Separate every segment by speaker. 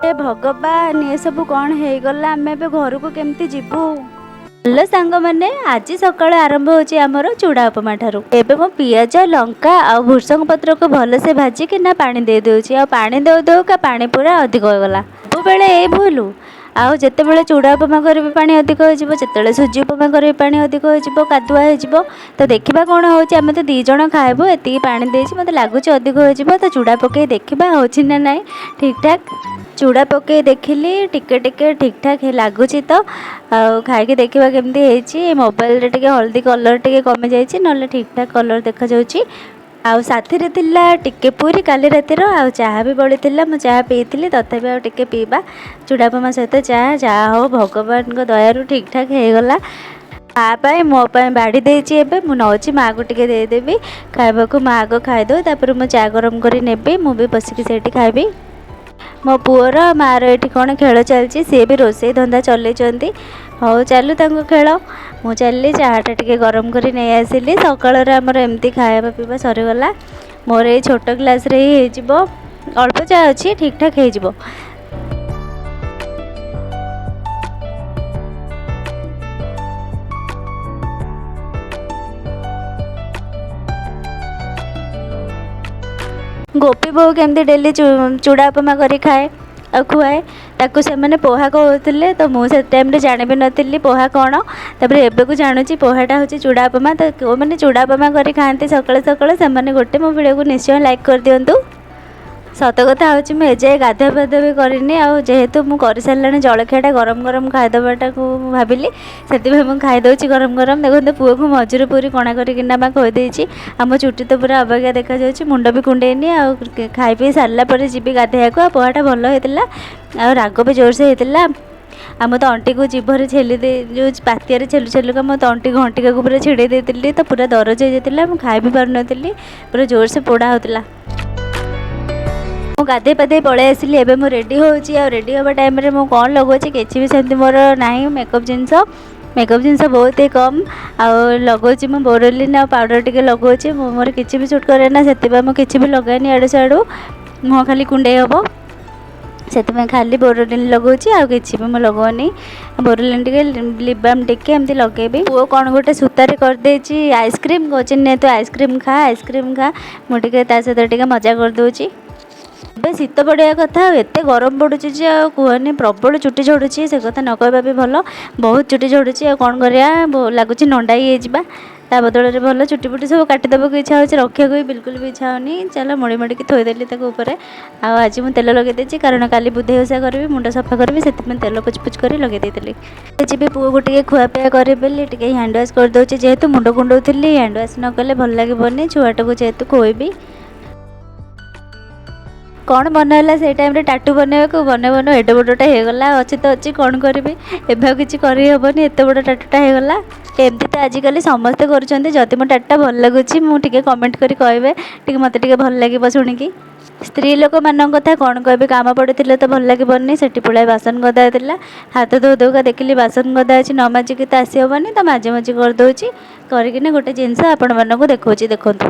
Speaker 1: ଏ ଭଗବାନ, ଏସବୁ କ'ଣ ହେଇଗଲା? ଆମେ ଏବେ ଘରକୁ କେମିତି ଯିବୁ? ହ୍ୟାଲୋ ସାଙ୍ଗମାନେ, ଆଜି ସକାଳ ଆରମ୍ଭ ହେଉଛି ଆମର ଚୁଡ଼ା ଉପମା ଠାରୁ। ଏବେ ମୁଁ ପିଆଜ, ଲଙ୍କା ଆଉ ଭୃସଙ୍ଗ ପତ୍ରକୁ ଭଲସେ ଭାଜିକିନା ପାଣି ଦେଇଦେଉଛି। ଆଉ ପାଣି ଦେଉ ଦେଉକା ପାଣି ପୁରା ଅଧିକ ହୋଇଗଲା। ସବୁବେଳେ ଏଇ ଭୁଲ। ଆଉ ଯେତେବେଳେ ଚୁଡ଼ା ଉପମା କରିବି ପାଣି ଅଧିକ ହୋଇଯିବ, ଯେତେବେଳେ ସୁଜି ଉପମା କରିବି ପାଣି ଅଧିକ ହୋଇଯିବ, କାଦୁଆ ହେଇଯିବ। ତ ଦେଖିବା କ'ଣ ହେଉଛି। ଆମେ ତ 2 ଜଣ ଖାଇବୁ, ଏତିକି ପାଣି ଦେଇଛି, ମୋତେ ଲାଗୁଛି ଅଧିକ ହୋଇଯିବ। ତ ଚୁଡ଼ା ପକାଇ ଦେଖିବା ହେଉଛି ନା ନାହିଁ ଠିକ୍ଠାକ୍। ଚୁଡ଼ା ପକାଇ ଦେଖିଲି, ଟିକେ ଟିକେ ଠିକ୍ଠାକ୍ ଲାଗୁଛି ତ। ଆଉ ଖାଇକି ଦେଖିବା କେମିତି ହେଇଛି। ମୋବାଇଲରେ ଟିକେ ହଳଦୀ କଲର୍ ଟିକେ କମିଯାଇଛି, ନହେଲେ ଠିକ୍ଠାକ୍ କଲର୍ ଦେଖାଯାଉଛି। ଆଉ ସାଥିରେ ଥିଲା ଟିକେ ପୁରୀ କାଲି ରାତିର, ଆଉ ଚାହା ବି ବଳିଥିଲା, ମୁଁ ଚାହା ପିଇଥିଲି, ତଥାପି ଆଉ ଟିକେ ପିଇବା ଚୁଡ଼ା ଉପମା ସହିତ ଚାହା। ଯାହା ହଉ ଭଗବାନଙ୍କ ଦୟାରୁ ଠିକ୍ଠାକ୍ ହେଇଗଲା। ମା ପାଇଁ ମୋ ପାଇଁ ବାଢ଼ି ଦେଇଛି, ଏବେ ମୁଁ ନେଉଛି ମାଆକୁ ଟିକେ ଦେଇଦେବି ଖାଇବାକୁ। ମା ଆଗ ଖାଇଦେଉ, ତାପରେ ମୁଁ ଚା ଗରମ କରି ନେବି, ମୁଁ ବି ବସିକି ସେଇଠି ଖାଇବି। ମୋ ପୁଅର ମାଆର ଏଠି କ'ଣ ଖେଳ ଚାଲିଛି, ସିଏ ବି ରୋଷେଇ ଧନ୍ଦା ଚଲେଇଛନ୍ତି। ହଉ ଚାଲୁ ତାଙ୍କ ଖେଳ, ମୁଁ ଚାଲିଲି ଚାହାଟା ଟିକେ ଗରମ କରି ନେଇ ଆସିଲି। ସକାଳରେ ଆମର ଏମିତି ଖାଇବା ପିଇବା ସରିଗଲା। ମୋର ଏଇ ଛୋଟ ଗ୍ଲାସ୍ରେ ହିଁ ହେଇଯିବ, ଅଳ୍ପ ଚା ଅଛି, ଠିକ୍ଠାକ୍ ହେଇଯିବ। ଗୋପୀ ବୋଉ କେମିତି ଡେଲି ଚୁଡ଼ା ଉପମା କରି ଖାଏ ଆଉ ଖୁଆଏ, ତାକୁ ସେମାନେ ପୋହା କହୁଥିଲେ। ତ ମୁଁ ସେ ଟାଇମ୍ରେ ଜାଣି ବି ନଥିଲି ପୋହା କ'ଣ, ତାପରେ ଏବେକୁ ଜାଣୁଛି ପୋହାଟା ହେଉଛି ଚୁଡ଼ା ଉପମା। ତ କେଉଁମାନେ ଚୁଡ଼ା ଉପମା କରି ଖାଆନ୍ତି ସକାଳେ ସକାଳେ, ସେମାନେ ଗୋଟେ ମୋ ଭିଡ଼ିଓକୁ ନିଶ୍ଚୟ ଲାଇକ୍ କରିଦିଅନ୍ତୁ। ସତ କଥା ହେଉଛି ମୁଁ ଏଯାଏ ଗାଧୁଆ ପାଧୁଆ ବି କରିନି, ଆଉ ଯେହେତୁ ମୁଁ କରିସାରିଲାଣି ଜଳଖିଆଟା ଗରମ ଗରମ ଖାଇଦେବାଟାକୁ ମୁଁ ଭାବିଲି, ସେଥିପାଇଁ ମୁଁ ଖାଇଦେଉଛି ଗରମ ଗରମ। ଦେଖନ୍ତୁ ପୁଅକୁ ମଝିରୁ ପୁରୀ କଣା କରିକିନା ମା ଖୋଇଦେଇଛି। ଆଉ ମୋ ଚୁଟି ତ ପୁରା ଅବାଗିଆ ଦେଖାଯାଉଛି, ମୁଣ୍ଡ ବି କୁଣ୍ଡେଇନି। ଆଉ ଖାଇ ପିଇ ସାରିଲା ପରେ ଯିବି ଗାଧୋଇବାକୁ। ଆଉ ପୋହାଟା ଭଲ ହେଇଥିଲା, ଆଉ ରାଗ ବି ଜୋରସେ ହେଇଥିଲା। ଆଉ ମୋ ତଣ୍ଟିକୁ ଜିଭରେ ଛେଲି ଦେଇ, ଯେଉଁ ପାତିଆରେ ଛେଲୁ ଛେଲୁକା ମୋ ତଣ୍ଟି ଘଣ୍ଟିକାକୁ ପୁରା ଛିଡ଼େଇ ଦେଇଥିଲି, ତ ପୁରା ଦରଜ ହେଇଯାଇଥିଲା, ମୁଁ ଖାଇ ବି ପାରୁନଥିଲି, ପୁରା ଜୋରସେ ପୋଡ଼ା ହେଉଥିଲା। ମୁଁ ଗାଧେଇ ପାଧେଇ ପଳେଇ ଆସିଲି, ଏବେ ମୁଁ ରେଡ଼ି ହେଉଛି। ଆଉ ରେଡ଼ି ହେବା ଟାଇମ୍ରେ ମୁଁ କ'ଣ ଲଗାଉଛି କିଛି ବି ସେମିତି ମୋର ନାହିଁ ମେକଅପ୍ ଜିନିଷ, ମେକଅପ୍ ଜିନିଷ ବହୁତ ହି କମ୍। ଆଉ ଲଗାଉଛି ମୁଁ ବୋରୋଲିନ୍ ଆଉ ପାଉଡ଼ର ଟିକେ ଲଗାଉଛି। ମୁଁ ମୋର କିଛି ବି ସୁଟ୍ କରେ ନା, ସେଥିପାଇଁ ମୁଁ କିଛି ବି ଲଗାଏନି ଆଡ଼ୁ ସିଆଡ଼ୁ, ମୁହଁ ଖାଲି କୁଣ୍ଡେଇ ହେବ, ସେଥିପାଇଁ ଖାଲି ବୋରୋଲିନ୍ ଲଗାଉଛି, ଆଉ କିଛି ବି ମୁଁ ଲଗାଉନି। ବୋରୋଲିନ୍ ଟିକେ, ଲିପ୍ ବାମ୍ ଟିକେ ଏମିତି ଲଗାଇବି। ପୁଅ କ'ଣ ଗୋଟେ ସୂତାରେ କରିଦେଇଛି ଆଇସ୍କ୍ରିମ୍, କହୁଛି ନେ ତୁ ଆଇସ୍କ୍ରିମ୍ ଖା, ଆଇସ୍କ୍ରିମ୍ ଖା। ମୁଁ ଟିକେ ତା ସହିତ ଟିକେ ମଜା କରିଦେଉଛି। ଏବେ ଶୀତ ପଡ଼ିବା କଥା, ଆଉ ଏତେ ଗରମ ପଡ଼ୁଛି ଯେ ଆଉ କୁହନି, ପ୍ରବଳ ଚୁଟି ଝଡ଼ୁଛି, ସେ କଥା ନ କହିବା ବି ଭଲ। ବହୁତ ଚୁଟି ଝଡ଼ୁଛି, ଆଉ କ'ଣ କରିବା, ଲାଗୁଛି ନଣ୍ଡା ହେଇଯିବା। ତା ବଦଳରେ ଭଲ ଚୁଟି ଫୁଟି ସବୁ କାଟିଦେବାକୁ ଇଚ୍ଛା ହେଉଛି, ରଖିବାକୁ ବି ବିଲକୁଲ ବି ଇଚ୍ଛା ହେଉନି। ଚାଲ ମୋଡ଼ି ମୋଡ଼ିକି ଥୋଇଦେଲି ତାକୁ ଉପରେ। ଆଉ ଆଜି ମୁଁ ତେଲ ଲଗାଇ ଦେଇଛି, କାରଣ କାଲି ବୁଧେଇ ଓଷା କରିବି, ମୁଣ୍ଡ ସଫା କରିବି, ସେଥିପାଇଁ ତେଲ ପୁଚ କରି ଲଗାଇ ଦେଇଥିଲି। ଯିବି ପୁଅକୁ ଟିକେ ଖୁଆପିଆ କରିବି ବୋଲି ଟିକେ ହ୍ୟାଣ୍ଡ ୱାଶ୍ କରିଦେଉଛି, ଯେହେତୁ ମୁଣ୍ଡ କୁଣ୍ଡଉଥିଲି, ହ୍ୟାଣ୍ଡ ୱାଶ୍ ନ କଲେ ଭଲ ଲାଗିବନି, ଛୁଆଟାକୁ ଯେହେତୁ ଖୁଆଇବି। କ'ଣ ମନ ହେଲା ସେଇ ଟାଇମ୍ରେ ଟାଟୁ ବନେଇବାକୁ, ବନେଇ ବନେଇ ଏଡ଼େ ବଡ଼ଟା ହେଇଗଲା। ଅଛି ତ ଅଛି, କ'ଣ କରିବି, ଏବେ ଆଉ କିଛି କରିହେବନି, ଏତେ ବଡ଼ ଟାଟୁଟା ହେଇଗଲା। ଏମିତି ତ ଆଜିକାଲି ସମସ୍ତେ କରୁଛନ୍ତି। ଯଦି ମୋ ଟାଟୁଟା ଭଲ ଲାଗୁଛି ମୁଁ ଟିକେ କମେଣ୍ଟ କରି କହିବେ, ଟିକେ ମୋତେ ଟିକେ ଭଲ ଲାଗିବ ଶୁଣିକି। ସ୍ତ୍ରୀ ଲୋକମାନଙ୍କ କଥା କ'ଣ କହିବି, କାମ ପଡ଼ିଥିଲେ ତ ଭଲ ଲାଗିବନି। ସେଠି ପୁଳାଏ ବାସନ ଗଦା ଥିଲା, ହାତ ଧୋଉ ଧୋଉକା ଦେଖିଲି ବାସନ ଗଦା ଅଛି, ନ ମାଜିକି ତ ଆସିହେବନି, ତ ମାଜି ମାଜି କରିଦେଉଛି। କରିକିନା ଗୋଟେ ଜିନିଷ ଆପଣମାନଙ୍କୁ ଦେଖାଉଛି, ଦେଖନ୍ତୁ।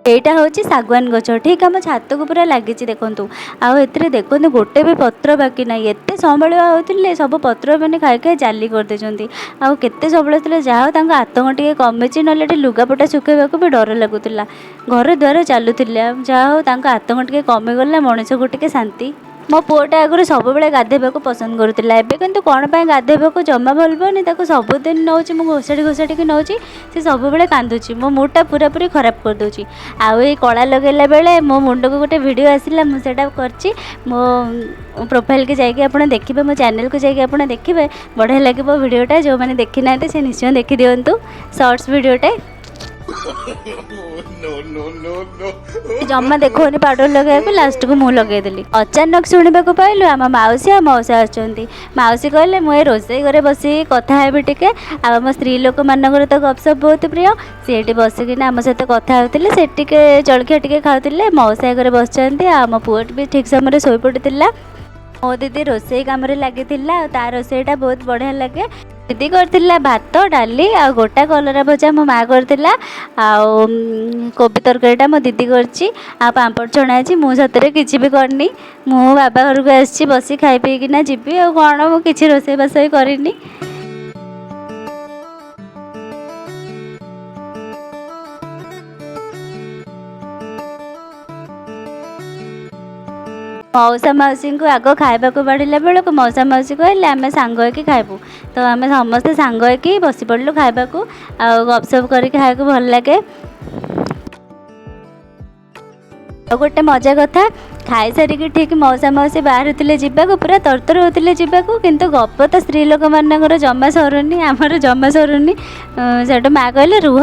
Speaker 1: ଏଇଟା ହେଉଛି ଶାଗୁଆନ ଗଛ, ଠିକ୍ ଆମ ଛାତକୁ ପୁରା ଲାଗିଛି ଦେଖନ୍ତୁ। ଆଉ ଏଥିରେ ଦେଖନ୍ତୁ ଗୋଟେ ବି ପତ୍ର ବାକି ନାହିଁ, ଏତେ ସମ୍ଭାଳିବା ହେଉଥିଲେ ସବୁ ପତ୍ର ମାନେ ଖାଇ ଖାଇ ଜାଲି କରିଦେଇଛନ୍ତି। ଆଉ କେତେ ସମ୍ଭାଳ ଥିଲେ, ଯାହା ହଉ ତାଙ୍କ ଆତଙ୍କ ଟିକେ କମିଛି, ନହେଲେ ଏଠି ଲୁଗାପଟା ଶୁଖେଇବାକୁ ବି ଡର ଲାଗୁଥିଲା, ଘର ଦ୍ୱାର ଚାଲୁଥିଲେ। ଯାହା ହଉ ତାଙ୍କ ଆତଙ୍କ ଟିକେ କମିଗଲା, ମଣିଷକୁ ଟିକେ ଶାନ୍ତି। ମୋ ପୁଅଟା ଆଗରୁ ସବୁବେଳେ ଗାଧୋଇବାକୁ ପସନ୍ଦ କରୁଥିଲା, ଏବେ କିନ୍ତୁ କ'ଣ ପାଇଁ ଗାଧୋଇବାକୁ ଜମା ଭଲ ପାଉନି। ତାକୁ ସବୁଦିନ ନେଉଛି, ମୁଁ ଘୋଷାଡ଼ି ଘୋଷାଡ଼ିକି ନେଉଛି, ସେ ସବୁବେଳେ କାନ୍ଦୁଛି, ମୋ ମୁଡ଼ଟା ପୁରାପୁରି ଖରାପ କରିଦେଉଛି। ଆଉ ଏଇ କଳା ଲଗାଇଲା ବେଳେ ମୋ ମୁଣ୍ଡକୁ ଗୋଟେ ଭିଡ଼ିଓ ଆସିଲା, ମୁଁ ସେଇଟା କରିଛି। ମୋ ପ୍ରୋଫାଇଲ୍କି ଯାଇକି ଆପଣ ଦେଖିବେ, ମୋ ଚ୍ୟାନେଲ୍କୁ ଯାଇକି ଆପଣ ଦେଖିବେ, ବଢ଼ିଆ ଲାଗିବ ଭିଡ଼ିଓଟା। ଯେଉଁମାନେ ଦେଖିନାହାନ୍ତି ସେ ନିଶ୍ଚୟ ଦେଖିଦିଅନ୍ତୁ, ସର୍ଟସ୍ ଭିଡ଼ିଓଟେ। ଜମା ଦେଖଉନି ପାଉଡ଼ର ଲଗାଇବାକୁ, ଲାଷ୍ଟକୁ ମୁଁ ଲଗାଇଦେଲି। ଅଚାନକ ଶୁଣିବାକୁ ପାଇଲୁ ଆମ ମାଉସୀ ଆଉ ମଉସା ଆସୁଛନ୍ତି। ମାଉସୀ କହିଲେ ମୁଁ ଏ ରୋଷେଇ ଘରେ ବସିକି କଥା ହେବି ଟିକେ, ଆଉ ଆମ ସ୍ତ୍ରୀ ଲୋକମାନଙ୍କର ତ ଗପସପ ବହୁତ ପ୍ରିୟ। ସିଏ ଏଠି ବସିକିନା ଆମ ସହିତ କଥା ହେଉଥିଲେ, ସେ ଟିକେ ଜଳଖିଆ ଟିକେ ଖାଉଥିଲେ। ମଉସା ଘରେ ବସିଛନ୍ତି, ଆଉ ଆମ ପୁଅ ବି ଠିକ୍ ସମୟରେ ଶୋଇପଡ଼ିଥିଲା। ମୋ ଦିଦି ରୋଷେଇ କାମରେ ଲାଗିଥିଲା, ଆଉ ତା ରୋଷେଇଟା ବହୁତ ବଢ଼ିଆ ଲାଗେ। ଦିଦି କରିଥିଲା ଭାତ, ଡାଲି ଆଉ ଗୋଟା କଲରା ଭଜା ମୋ ମା କରିଥିଲା, ଆଉ କୋବି ତରକାରୀଟା ମୋ ଦିଦି କରିଛି, ଆଉ ପାମ୍ପଡ଼ ଛଣା ହେଇଛି। ମୁଁ ସତରେ କିଛି ବି କରିନି। ମୁଁ ବାବା ଘରକୁ ଆସିଛି, ବସି ଖାଇ ପିଇକିନା ଯିବି, ଆଉ କ'ଣ। ମୁଁ କିଛି ରୋଷେଇବାସ ବି କରିନି। ମଉସା ମାଉସୀଙ୍କୁ ଆଗ ଖାଇବାକୁ ବାଢ଼ିଲା ବେଳକୁ ମଉସା ମାଉସୀ କହିଲେ ଆମେ ସାଙ୍ଗ ହେଇକି ଖାଇବୁ। ତ ଆମେ ସମସ୍ତେ ସାଙ୍ଗ ହେଇକି ବସି ପଡ଼ିଲୁ ଖାଇବାକୁ, ଆଉ ଗପସପ କରିକି ଖାଇବାକୁ ଭଲ ଲାଗେ। ଆଉ ଗୋଟେ ମଜା କଥା, ଖାଇସାରିକି ଠିକ୍ ମଉସା ମାଉସୀ ବାହାରୁଥିଲେ ଯିବାକୁ, ପୁରା ତରତର ହେଉଥିଲେ ଯିବାକୁ, କିନ୍ତୁ ଗପ ତ ସ୍ତ୍ରୀ ଲୋକମାନଙ୍କର ଜମା ସରୁନି, ଆମର ଜମା ସରୁନି। ସେଇଠୁ ମା କହିଲେ ରୁହ,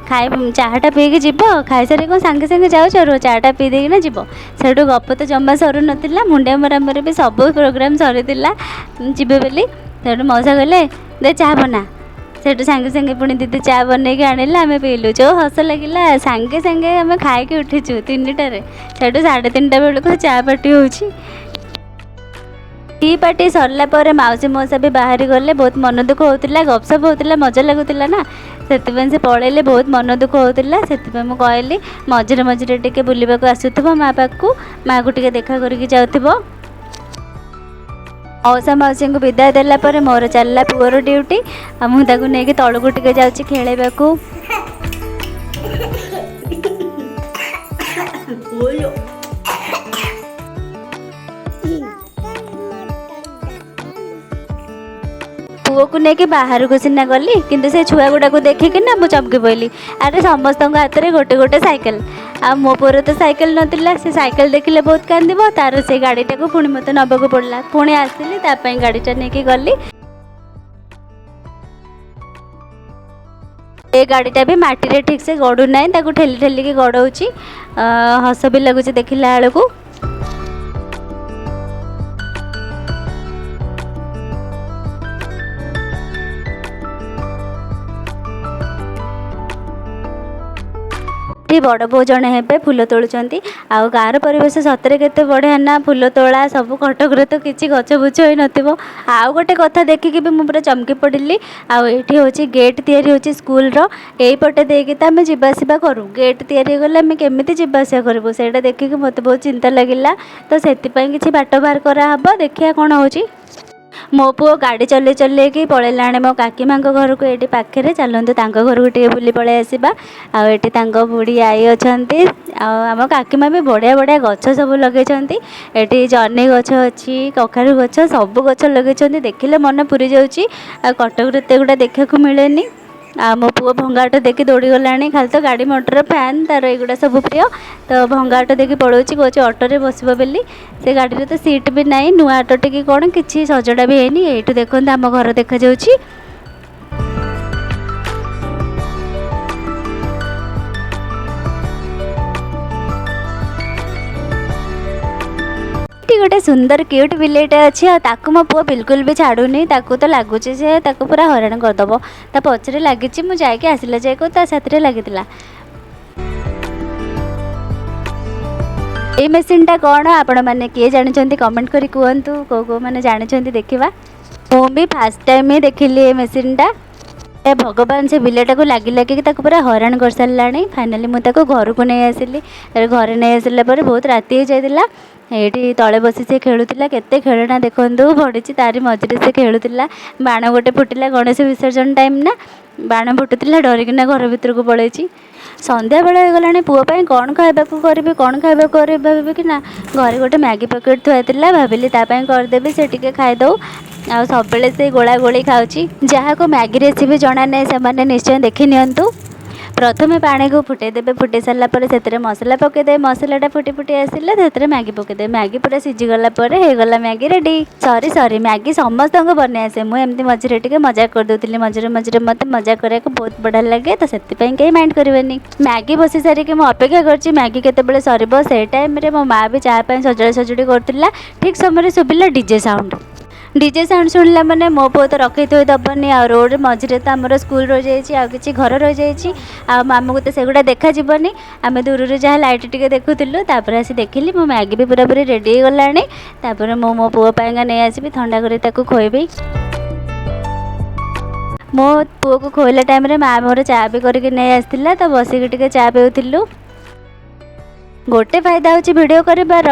Speaker 1: ଖାଇ ଚାହାଟା ପିଇକି ଯିବ, ଖାଇସାରିକି କ'ଣ ସାଙ୍ଗେ ସାଙ୍ଗେ ଯାଉଛ, ରୁହ ଚାହାଟା ପିଇ ଦେଇକିନା ଯିବ। ସେଇଠୁ ଗପ ତ ଜମା ସରୁନଥିଲା, ମୁଣ୍ଡିଆ ମରାମରି ବି ସବୁ ପ୍ରୋଗ୍ରାମ୍ ସରିଥିଲା ଯିବେ ବୋଲି। ସେଇଠୁ ମଉସା କହିଲେ ଦେ ଚାହା ବନା। ସେଇଠୁ ସାଙ୍ଗେ ସାଙ୍ଗେ ପୁଣି ଦିଦି ଚା ବନେଇକି ଆଣିଲା, ଆମେ ପିଇଲୁ। ଯେଉଁ ହସ ଲାଗିଲା, ସାଙ୍ଗେ ସାଙ୍ଗେ ଆମେ ଖାଇକି ଉଠିଛୁ 3ଟାରେ, ସେଇଠୁ 3:30 ବେଳକୁ ଚା ପାର୍ଟି ହେଉଛି। ଟି ପାର୍ଟି ସରିଲା ପରେ ମାଉସୀ ମଉସା ବି ବାହାରି ଗଲେ। ବହୁତ ମନ ଦୁଃଖ ହେଉଥିଲା, ଗପସପ ହେଉଥିଲା, ମଜା ଲାଗୁଥିଲା ନା, ସେଥିପାଇଁ ସେ ପଳେଇଲେ, ବହୁତ ମନ ଦୁଃଖ ହେଉଥିଲା। ସେଥିପାଇଁ ମୁଁ କହିଲି ମଝିରେ ମଝିରେ ଟିକେ ବୁଲିବାକୁ ଆସୁଥିବ ମା ପାଖକୁ, ମାଆକୁ ଟିକେ ଦେଖା କରିକି ଯାଉଥିବ। ମଉସା ମାଉସୀଙ୍କୁ ବିଦାୟ ଦେଲା ପରେ ମୋର ଚାଲିଲା ପୁଅର ଡ୍ୟୁଟି, ଆଉ ମୁଁ ତାକୁ ନେଇକି ତଳକୁ ଟିକେ ଯାଉଛି ଖେଳେଇବାକୁ। ପୁଅକୁ ନେଇକି ବାହାରକୁ ସିନା ଗଲି, କିନ୍ତୁ ସେ ଛୁଆ ଗୁଡ଼ାକୁ ଦେଖିକିନା ମୁଁ ଚମକି ପଇଲି। ଆରେ ସମସ୍ତଙ୍କ ହାତରେ ଗୋଟେ ଗୋଟେ ସାଇକେଲ, ଆଉ ମୋ ପୁଅର ତ ସାଇକେଲ ନଥିଲା। ସେ ସାଇକେଲ ଦେଖିଲେ ବହୁତ କାନ୍ଦିବ, ତାର ସେ ଗାଡ଼ିଟାକୁ ପୁଣି ମୋତେ ନେବାକୁ ପଡ଼ିଲା। ପୁଣି ଆସିଲି, ତା ପାଇଁ ଗାଡ଼ିଟା ନେଇକି ଗଲି। ଏ ଗାଡ଼ିଟା ବି ମାଟିରେ ଠିକ୍ସେ ଗଡ଼ୁନାହିଁ, ତାକୁ ଠେଲି ଠେଲିକି ଗଡ଼ଉଛି। ହସ ବି ଲାଗୁଛି ଦେଖିଲା ବେଳକୁ। ଏଠି ବଡ଼ ବୋଉ ଜଣେ ହେବେ ଫୁଲ ତୋଳୁଛନ୍ତି। ଆଉ ଗାଁର ପରିବେଶ ସତରେ କେତେ ବଢ଼ିଆ ନା, ଫୁଲ ତୋଳା ସବୁ। କଟକରେ ତ କିଛି ଗଛ ବୁଛ ହେଇନଥିବ। ଆଉ ଗୋଟେ କଥା ଦେଖିକି ବି ମୁଁ ପୁରା ଚମକି ପଡ଼ିଲି। ଆଉ ଏଇଠି ହେଉଛି ଗେଟ୍ ତିଆରି ହେଉଛି ସ୍କୁଲର, ଏଇପଟେ ଦେଇକି ତ ଆମେ ଯିବା ଆସିବା କରୁ। ଗେଟ୍ ତିଆରି ହେଇଗଲେ ଆମେ କେମିତି ଯିବା ଆସିବା କରିବୁ, ସେଇଟା ଦେଖିକି ମୋତେ ବହୁତ ଚିନ୍ତା ଲାଗିଲା। ତ ସେଥିପାଇଁ କିଛି ବାଟ ବାହାର କରାହେବ, ଦେଖିବା କ'ଣ ହେଉଛି। ମୋ ପୁଅ ଗାଡ଼ି ଚଲେଇ ଚଲେଇକି ପଳେଇଲାଣି ମୋ କାକିମାଙ୍କ ଘରକୁ, ଏଇଠି ପାଖରେ। ଚାଲନ୍ତୁ ତାଙ୍କ ଘରକୁ ଟିକେ ବୁଲି ପଳେଇ ଆସିବା। ଆଉ ଏଠି ତାଙ୍କ ବୁଢ଼ୀ ଆଈ ଅଛନ୍ତି, ଆଉ ଆମ କାକିମା ବି ବଢ଼ିଆ ବଢ଼ିଆ ଗଛ ସବୁ ଲଗେଇଛନ୍ତି। ଏଠି ଜହ୍ନି ଗଛ ଅଛି, କଖାରୁ ଗଛ, ସବୁ ଗଛ ଲଗେଇଛନ୍ତି, ଦେଖିଲେ ମନ ପୁରି ଯାଉଛି। ଆଉ କଟକରେ ଏତେ ଗୁଡ଼ା ଦେଖିବାକୁ ମିଳେନି। ଆଉ ମୋ ପୁଅ ଭଙ୍ଗା ଅଟୋ ଦେଖି ଦୌଡ଼ିଗଲାଣି। ଖାଲି ତ ଗାଡ଼ି ମଟର ଫ୍ୟାନ୍ ତାର ଏଗୁଡ଼ା ସବୁ ପ୍ରିୟ, ତ ଭଙ୍ଗା ଅଟୋ ଦେଖି ପଳାଉଛି, କହୁଛି ଅଟୋରେ ବସିବ ବୋଲି। ସେ ଗାଡ଼ିରେ ତ ସିଟ୍ ବି ନାହିଁ, ନୂଆ ଅଟୋ ଟିକେ କ'ଣ କିଛି ସଜଡ଼ା ବି ହେଇନି। ଏଇଠୁ ଦେଖନ୍ତୁ ଆମ ଘର ଦେଖାଯାଉଛି। ଏଠି ଗୋଟେ ସୁନ୍ଦର କ୍ୟୁଟ୍ ବିଲେଇଟେ ଅଛି, ଆଉ ତାକୁ ମୋ ପୁଅ ବିଲକୁଲ ବି ଛାଡ଼ୁନି। ତାକୁ ତ ଲାଗୁଛି ଯେ ତାକୁ ପୁରା ହଇରାଣ କରିଦେବ, ତା ପଛରେ ଲାଗିଛି। ମୁଁ ଯାଇକି ଆସିଲା ଯାଏକୁ ତା ସାଥିରେ ଲାଗିଥିଲା। ଏଇ ମେସିନ୍ଟା କ'ଣ ଆପଣମାନେ କିଏ ଜାଣିଛନ୍ତି କମେଣ୍ଟ କରି କୁହନ୍ତୁ, କେଉଁ କେଉଁମାନେ ଜାଣିଛନ୍ତି ଦେଖିବା। ମୁଁ ବି ଫାର୍ଷ୍ଟ ଟାଇମ୍ ହିଁ ଦେଖିଲି ଏ ମେସିନ୍ଟା। ଏ ଭଗବାନ, ସେ ବିଲେଇଟାକୁ ଲାଗି ଲାଗିକି ତାକୁ ପୁରା ହଇରାଣ କରିସାରିଲାଣି। ଫାଇନାଲି ମୁଁ ତାକୁ ଘରକୁ ନେଇ ଆସିଲି। ଘରେ ନେଇ ଆସିଲା ପରେ ବହୁତ ରାତି ହେଇଯାଇଥିଲା। ଏଇଠି ତଳେ ବସି ସେ ଖେଳୁଥିଲା। କେତେ ଖେଳଣା ଦେଖନ୍ତୁ ପଡ଼ିଛି, ତାରି ମଝିରେ ସେ ଖେଳୁଥିଲା। ବାଣ ଗୋଟେ ଫୁଟିଲା, ଗଣେଶ ବିସର୍ଜନ ଟାଇମ୍ ନା, ବାଣ ଫୁଟୁଥିଲା, ଡରିକିନା ଘର ଭିତରକୁ ପଳେଇଛି। ସନ୍ଧ୍ୟାବେଳ ହେଇଗଲାଣି, ପୁଅ ପାଇଁ କ'ଣ ଖାଇବାକୁ କରିବି, କ'ଣ ଖାଇବାକୁ କରିବି ଭାବିକି ନା ଘରେ ଗୋଟେ ମ୍ୟାଗି ପ୍ୟାକେଟ୍ ଥୁଆ ଥିଲା, ଭାବିଲି ତା ପାଇଁ କରିଦେବି, ସେ ଟିକେ ଖାଇଦେଉ। ଆଉ ସବୁବେଳେ ସେ ଗୋଳା ଗୋଳି ଖାଉଛି। ଯାହାକୁ ମ୍ୟାଗି ରେସିପି ଜଣା ନାହିଁ ସେମାନେ ନିଶ୍ଚୟ ଦେଖି ନିଅନ୍ତୁ। ପ୍ରଥମେ ପାଣିକୁ ଫୁଟେଇ ଦେବେ, ଫୁଟେଇ ସାରିଲା ପରେ ସେଥିରେ ମସଲା ପକାଇଦେବେ। ମସଲାଟା ଫୁଟି ଫୁଟି ଆସିଲେ ସେଥିରେ ମ୍ୟାଗି ପକାଇଦେବେ। ମ୍ୟାଗି ପୁରା ସିଝିଗଲା ପରେ ହେଇଗଲା ମ୍ୟାଗି ରେଡ଼ି। ସରି ସରି, ମ୍ୟାଗି ସମସ୍ତଙ୍କୁ ବନେଇ ଆସେ, ମୁଁ ଏମିତି ମଝିରେ ଟିକେ ମଜାକ କରିଦେଉଥିଲି। ମଝିରେ ମଝିରେ ମୋତେ ମଜା କରିବାକୁ ବହୁତ ବଢ଼ିଆ ଲାଗେ, ତ ସେଥିପାଇଁ କେହି ମାଇଣ୍ଡ କରିବେନି। ମ୍ୟାଗି ବସି ସାରିକି ମୁଁ ଅପେକ୍ଷା କରିଛି ମ୍ୟାଗି କେତେବେଳେ ସରିବ। ସେଇ ଟାଇମ୍ରେ ମୋ ମା ବି ଚା ପାଇଁ ସଜଡ଼ା ସଜଡ଼ି କରୁଥିଲା। ଠିକ୍ ସମୟରେ ଶୁଭିଲା ଡିଜେ ସାଉଣ୍ଡ। ଡିଜେ ସାଉଣ୍ଡ ଶୁଣିଲା ମାନେ ମୋ ପୁଅ ତ ରଖେଇ ଥୋଇ ଦେବନି। ଆଉ ରୋଡ଼ ମଝିରେ ତ ଆମର ସ୍କୁଲ ରହିଯାଇଛି ଆଉ କିଛି ଘର ରହିଯାଇଛି, ଆଉ ଆମକୁ ତ ସେଗୁଡ଼ା ଦେଖାଯିବନି। ଆମେ ଦୂରରୁ ଯାହା ଲାଇଟ୍ ଟିକେ ଦେଖୁଥିଲୁ। ତାପରେ ଆସି ଦେଖିଲି ମୋ ମ୍ୟାଗି ବି ପୁରାପୁରି ରେଡ଼ି ହେଇଗଲାଣି। ତାପରେ ମୁଁ ମୋ ପୁଅ ପାଇଁକା ନେଇ ଆସିବି, ଥଣ୍ଡା କରି ତାକୁ ଖୋଇବି। ମୋ ପୁଅକୁ ଖୋଇଲା ଟାଇମ୍ରେ ମା ମୋର ଚା ବି କରିକି ନେଇ ଆସିଥିଲା, ତ ବସିକି ଟିକେ ଚା ପିଉଥିଲୁ। ଗୋଟେ ଫାଇଦା ହେଉଛି ଭିଡ଼ିଓ କରିବାର,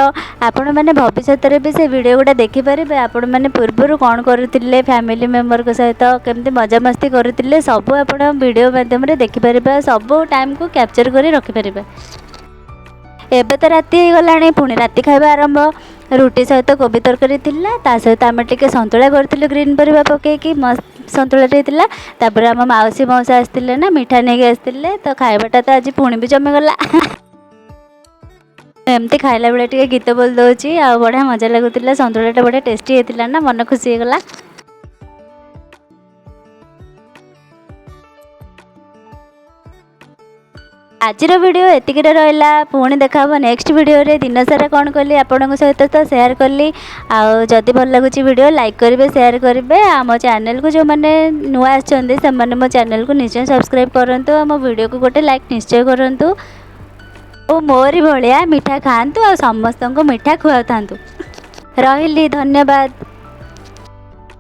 Speaker 1: ଆପଣମାନେ ଭବିଷ୍ୟତରେ ବି ସେ ଭିଡ଼ିଓ ଗୁଡ଼ା ଦେଖିପାରିବେ। ଆପଣମାନେ ପୂର୍ବରୁ କ'ଣ କରୁଥିଲେ, ଫ୍ୟାମିଲି ମେମ୍ବରଙ୍କ ସହିତ କେମିତି ମଜାମସ୍ତି କରୁଥିଲେ, ସବୁ ଆପଣ ଭିଡ଼ିଓ ମାଧ୍ୟମରେ ଦେଖିପାରିବେ ଆଉ ସବୁ ଟାଇମ୍କୁ କ୍ୟାପଚର୍ କରି ରଖିପାରିବେ। ଏବେ ତ ରାତି ହେଇଗଲାଣି, ପୁଣି ରାତି ଖାଇବା ଆରମ୍ଭ। ରୁଟି ସହିତ କୋବି ତରକାରୀ ଥିଲା, ତା ସହିତ ଆମେ ଟିକେ ସନ୍ତୁଳା କରିଥିଲୁ ଗ୍ରୀନ୍ ପରିବା ପକାଇକି, ମସ୍ତ ସନ୍ତୁଳାଟେ ହେଇଥିଲା। ତାପରେ ଆମ ମାଉସୀ ମଉସା ଆସିଥିଲେ ନା, ମିଠା ନେଇକି ଆସିଥିଲେ, ତ ଖାଇବାଟା ତ ଆଜି ପୁଣି ବି ଜମିଗଲା। ଏମିତି ଖାଇଲା ବେଳେ ଟିକେ ଗୀତ ବୋଲି ଦେଉଛି ଆଉ ବଢ଼ିଆ ମଜା ଲାଗୁଥିଲା। ସନ୍ତୁଳାଟା ବଢ଼ିଆ ଟେଷ୍ଟି ହେଇଥିଲା ନା, ମନ ଖୁସି ହେଇଗଲା। ଆଜିର ଭିଡ଼ିଓ ଏତିକିରେ ରହିଲା, ପୁଣି ଦେଖା ହେବ ନେକ୍ସଟ ଭିଡ଼ିଓରେ। ଦିନସାରା କ'ଣ କଲି ଆପଣଙ୍କ ସହିତ ତ ସେୟାର କଲି। ଆଉ ଯଦି ଭଲ ଲାଗୁଛି ଭିଡ଼ିଓ, ଲାଇକ୍ କରିବେ, ସେୟାର କରିବେ। ଆମ ଚ୍ୟାନେଲକୁ ଯେଉଁମାନେ ନୂଆ ଆସିଛନ୍ତି, ସେମାନେ ମୋ ଚ୍ୟାନେଲକୁ ନିଶ୍ଚୟ ସବସ୍କ୍ରାଇବ୍ କରନ୍ତୁ ଆଉ ମୋ ଭିଡ଼ିଓକୁ ଗୋଟେ ଲାଇକ୍ ନିଶ୍ଚୟ କରନ୍ତୁ। ଓ ମୋରି ଭଳିଆ ମିଠା ଖାଆନ୍ତୁ ଆଉ ସମସ୍ତଙ୍କୁ ମିଠା ଖୁଆଉଥାନ୍ତୁ। ରହିଲି, ଧନ୍ୟବାଦ।